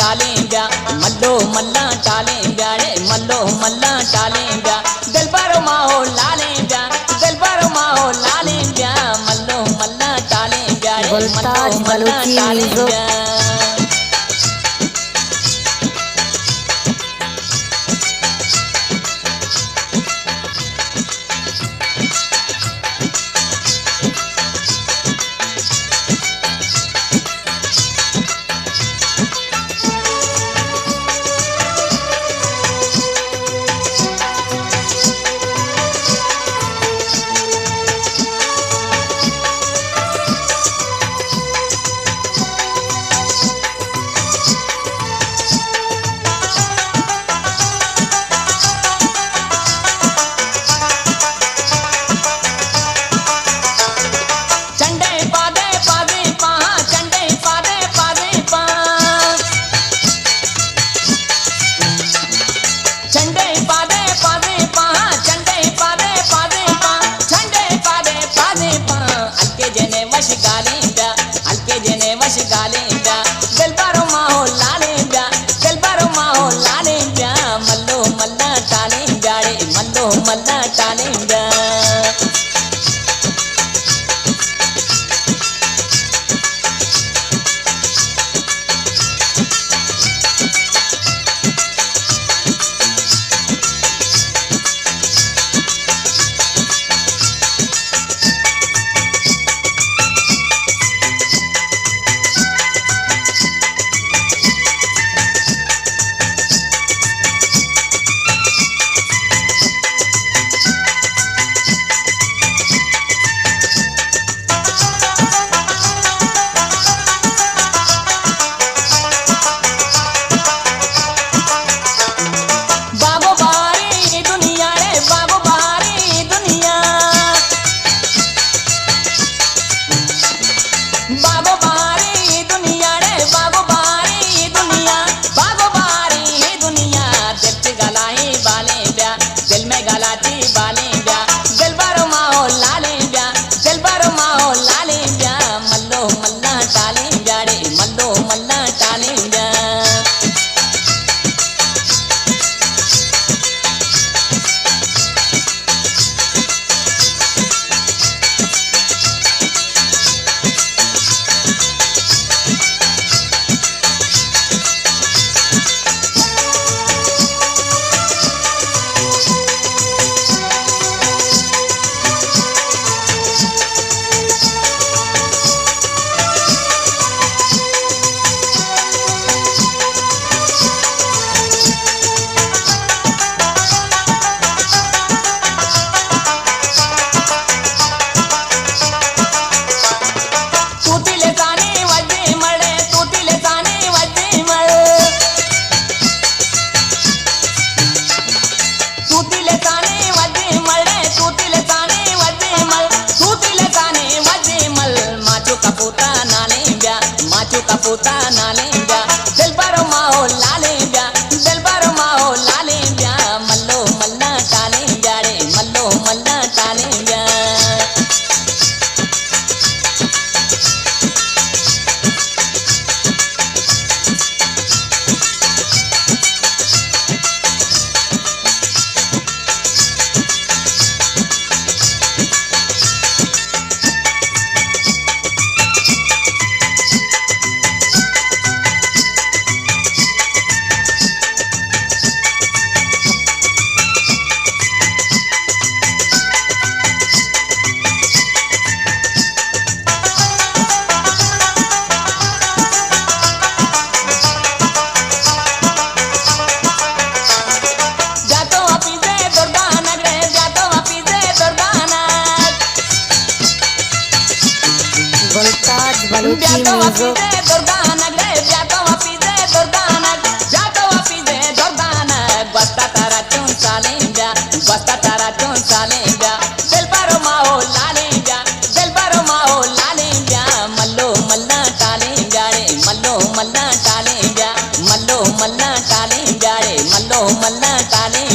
ٹالیں بیا، ملو ملاں ٹالیں بیا رے، ملو ملاں ٹالیں بیا، دلبر ماہو لالیں بیا، دلبر ماہو لالیں بیا، ملو ملاں ٹالیں بیا رے، ملو ملاں ٹالیں بیا۔ چنڈے پادے پادے پاں، چنڈے پادے پادے پاں۔ چنڈے پادے پادے پاں، چنڈے پادے پادے پاں، چنڈے پادے پادے پاں۔ ہلکے جنے وش گالیں بیا، ہلکے جنے وش گالیں بیا۔ دلبر ماہو لالیں بیا، دلبر ماہو لالیں بیا۔ ملو ملاں ٹالیں بیا رے، ملو ملاں ٹالیں بیا۔ باغ و بہاریں دنیا رے، باغ و بہاریں دنیا۔ باغ و بہاریں دنیا رے، باغ و بہاریں دنیا، باغ و بہاریں دنیا۔ دل چہ گلائیں بالیں بیا، دل مئے گلا چہ بالیں بیا۔ دلبر ماہو لالیں بیا، دلبر ماہو لالیں بیا۔ ملو ملاں ٹالیں بیا رے، ملو ملاں ٹالیں بیا۔ توتی لسانی وجی مڑے، توتی لسانی وجی مڑ۔ توتی لسانی وجی مڑے، توتی لسانی وجی مڑ، توتی لسانی وجی مڑ۔ ماچو کپوتا نالیں بیا، ماچو کپوتا نالیں بیا۔ دلبر ماہو لالیں بیا، دلبر ماہو لالیں بیا۔ ملو ملاں ٹالیں بیا رے، ملو ملاں ٹالیں بیا۔ بیا تو اپیزے دردانگ رے، بیا تو اپیزے دردانگ۔ گلتاج بلوچی بیا تو میوزک۔ اپیزے دردانگ رے، بیا تو اپیزے دردانگ، بیا تو اپیزے دردانگ۔ گوستا ترا چون سالیں بیا، گوستا ترا چون سالیں بیا۔ دلبر ماہو لالیں بیا، دلبر ماہو لالیں بیا۔ ملو ملاں ٹالیں بیا رے، ملو ملاں ٹالیں بیا۔ ملو ملاں ٹالیں بیا رے، ملو ملاں ٹالیں